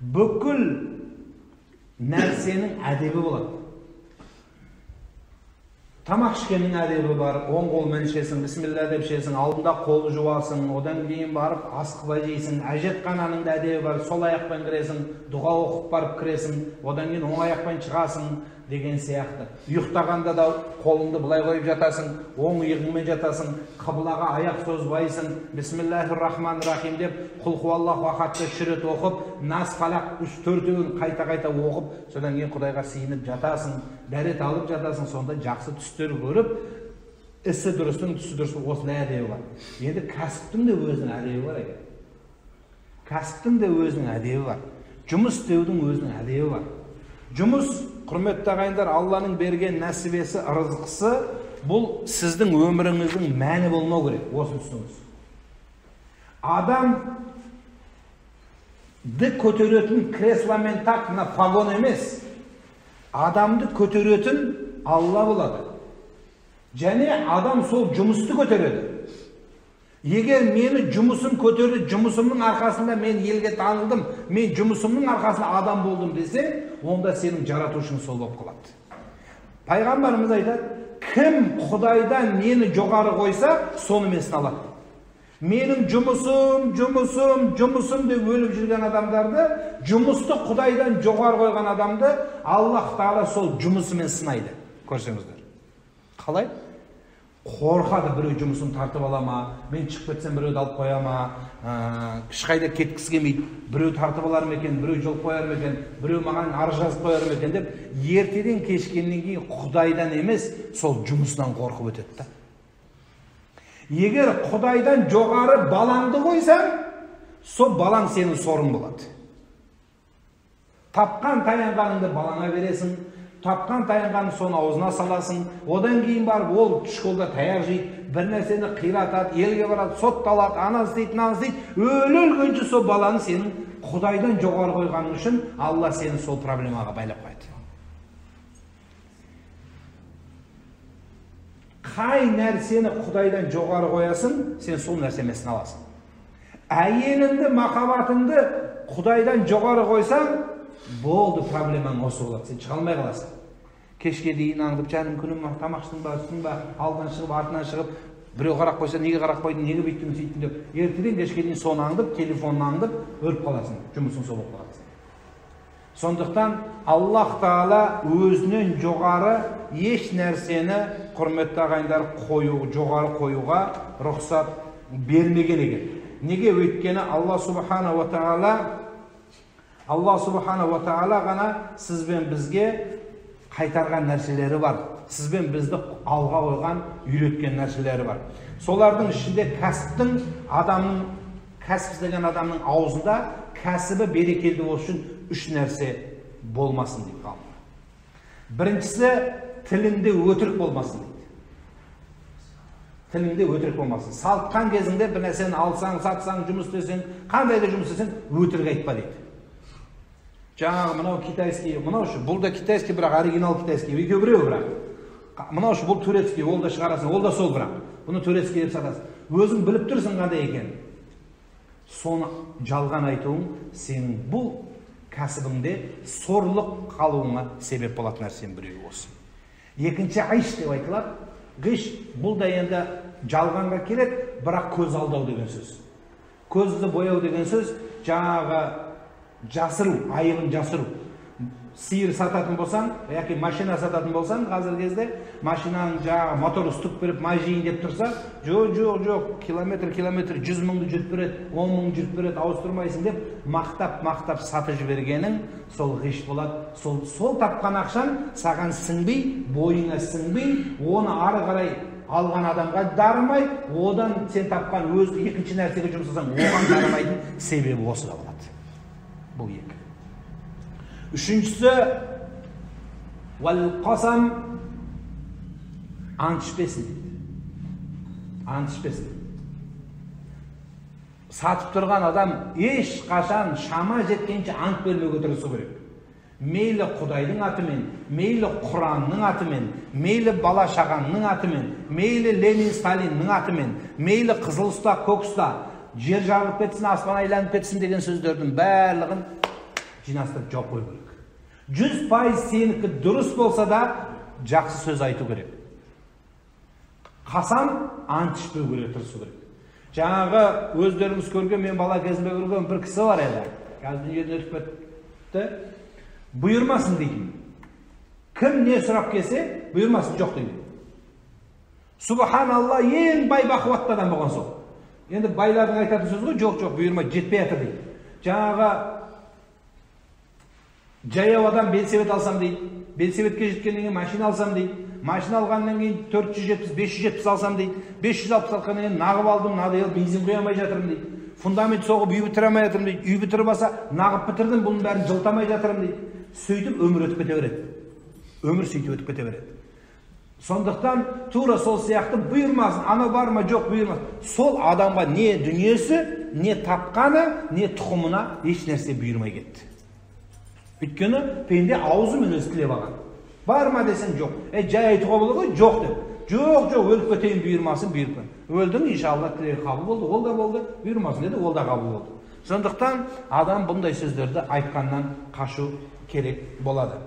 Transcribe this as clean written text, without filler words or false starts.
Бүкіл нәрсенің әдебі болады. Тамақ ішкеннің әдебі бар, оң қолмен ішесің, бісміллә деп ішесің, алдында қол жуасың, одан кейін барып асқыба жейсің, әжетхананың да әдебі бар, сол аяқпен кіресің, дұға оқып барып кіресің, одан кейін оң аяқпен шығасың деген сияқты. Ұйықтағанда да қолыңды былай қойып жатасың, оң иығыңмен жатасың, қыблаға аяқ созбайсың, бисмиллахир-рахманир-рахим деп құл хуаллаху ахадты 3 рет оқып, нас фалақ 3-4-еуін қайта-қайта оқып, содан кейін Құдайға сиынып жатасың, дәрет алып жатасың, сонда жақсы түстер көріп, ісі дұрыстың түсі дұрыс, осындай әдебі бар. Енді кәсіптің де өзінің әдебі бар екен. Кәсіптің де өзінің әдебі бар. Жұмыс істеудің өзінің әдебі бар. Жұмыс, құрметті ағайындар, Алланың берген нәсібесі, ырызқысы, бұл сіздің өміріңіздің мәні болмау керек, осыны түсініңіз. Адамды көтеретін кресло мен тақ мына погон емес. Адамды көтеретін Алла болады. Және адам сол жұмысты көтереді. Егер мені жұмысым көтерді, жұмысымның арқасында мен елге танылдым, мен жұмысымның арқасында адам болдым десе, онда сенің жаратушың сол болып қалады. Пайғамбарымыз айтады, кім Құдайдан нені жоғары қойса, сонымен сыналады. Менің жұмысым, жұмысым, жұмысым деп өліп жүрген адамдарды, жұмысты Құдайдан жоғары қойған адамды Аллах Тағала сол жұмысымен сынайды. Көрсеңіздер. Қалай? Қорқады, біреу жұмысын тартып ала ма, мен шығып кетсем біреуді алып қоя ма, ешқайда кеткісі келмейді, біреу тартып алар ма екен, біреу жол қояр ма екен, біреу маған арыз жазып қояр ма екен деп, ертеден кешкеннен кейін Құдайдан емес, сол жұмысынан қорқып өтеді да. Егер Құдайдан жоғары балаңды қойсаң, сол балаң сенің сорың болады. Тапқан таянғаныңды балаңа бересің, тапқан таянғанын соның аузына саласың, одан кейін барып ол школда таяқ жейді, бір нәрсені қиратады, елге барады, сотталады, ана істейді, мынаны істейді, өле-өлгенше сол баланы сенің Құдайдан жоғары қойғаның үшін Алла сені сол проблемаға байлап қояды. Қай нәрсені Құдайдан жоғары қоясың, сен сол нәрсемен сыналасың. Әйеліңді, махаббатыңды Құдайдан жоғары қойсаң, болды, проблемаң осы болады, сен шыға алмай қаласың. Кешке дейін аңдып, жаным күнім, тамақ іштің ба, үстің ба, алдынан шығып, артынан шығып, біреу қарап қойса, неге қарап қойдың, неге бүйттің, сөйттің деп, ертеден кешке дейін соны аңдып, телефонын аңдып, өліп қаласың, жұмысың сол болып қалады. Сондықтан Аллах Тағала өзінен жоғары еш нәрсені, құрметті ағайындар, жоғары қоюға рұқсат бермеген екен. Неге? Өйткені Алла Субхана ва Тағала, Алла Субхана ва Тағала ғана сіз бен бізге қайтарған нәрселері бар. Сіз бен бізді алға қойған, үйреткен нәрселері бар. Солардың ішінде кәсіптің, адамның, кәсіп істеген адамның аузында кәсібі берекелі болу үшін үш нәрсе болмасын дейді ғалымдар. Біріншісі, тілінде өтірік болмасын дейді. Тіліңде өтірік болмасын. Салтқан кезіңде бір нәрсені алсаң, сатсаң, жұмыс істесең, қандай да жұмыс істесең, өтірік айтпа дейді. Жаңағы мынау китайский, мынау шы, бұл да китайский, бірақ оригинал китайский, екеуі біреу бірақ. Мынау шы, бұл турецкий, ол да шығарасың, ол да сол бірақ. Бұны турецкий деп сатасың. Өзің біліп тұрсың қандай екенін. Соны жалған айтуың сенің бұл кәсібіңде сорлық қалуыңа себеп болатын нәрсенің біреуі осы. Екінші, ғиш деп айтылады. Ғиш бұл да енді жалғанға келеді, бірақ көз алдау деген сөз. Көзді бояу деген сөз, жаңағы жасыру, айыбын жасыру. Сиыр сататын болсаң, яки машина сататын болсаң, қазіргі кезде машинаның жаңағы моторы үстік беріп, май жейін деп тұрса, жоқ, жоқ, жоқ, километр, километр, 100 мыңды жүріп береді, 10 мың жүріп береді, ауыстырмайсың деп мақтап, мақтап сатып жібергенің сол ғиш болады. Сол тапқан ақшаң саған сіңбей, бойыңа сіңбей, оны ары қарай алған адамға дарымай, одан сен тапқан өз екінші нәрсеге жұмсасаң, оған дарымайтын себебі осы да болады. Бұл екі. Үшіншісі, уәл-қасам, ант ішпесін дейді. Ант ішпесін. Сатып тұрған адам ешқашан шама жеткенше ант бермеуге тырысу керек. Мейлі Құдайдың атымен, мейлі Құранның атымен, мейлі бала шағаңның атымен, мейлі Ленин Сталиннің атымен, мейлі қызыл ұста, көк ұста, жер жарылып кетсін, аспан айланып кетсін деген сөздердің барлығын Жинастырып жауып қою керек. 100% сенікі дұрыс болса да, жақсы сөз айту керек. Қасам ант ішпеу керек, тырысу керек. Жаңағы өздеріңіз көрген, мен бала кезімде көрген бір кісі бар еді. Қазір дүниеден өтіп кетті. Бұйырмасын дейтін. Кім не сұрап келсе, бұйырмасын, жоқ дейді. Субханалла, ең бай бақуатты адам болған сол. Енді байлардың айтатын сөзі ғой, жоқ, жоқ, бұйырмай, жетпей жатыр дейді. Жаңағы жаяу адам велосипед алсам дейді. Велосипедке жеткеннен кейін машина алсам дейді. Машина алғаннан кейін 470, 570 алсам дейді. 560 алғаннан кейін нағып алдым, надоел, бензин құя алмай жатырмын дейді. Фундамент соғып үй бітіре алмай жатырмын дейді. Үй бітіріп алса, нағып бітірдім, бұның бәрін жылыта алмай жатырмын дейді. Сөйтіп өмір өтіп кете береді. Өмір сөйтіп өтіп кете береді. Сондықтан тура сол сияқты бұйырмасын, анау бар ма, жоқ, бұйырмасын. Сол адамға не дүниесі, не тапқаны, не тұқымына еш нәрсе бұйырмай кетті. Өйткені пенде аузымен өзі тілеп алған. Бар ма десең жоқ. Жай айтуға болады ғой, жоқ деп. Жоқ, жоқ, өліп кетейін, бұйырмасын, бұйыртпа. Өлдің, иншалла, тілегі қабыл болды, ол да болды, бұйырмасын деді, ол да қабыл болды. Сондықтан адам бұндай сөздерді айтқаннан қашу керек болады.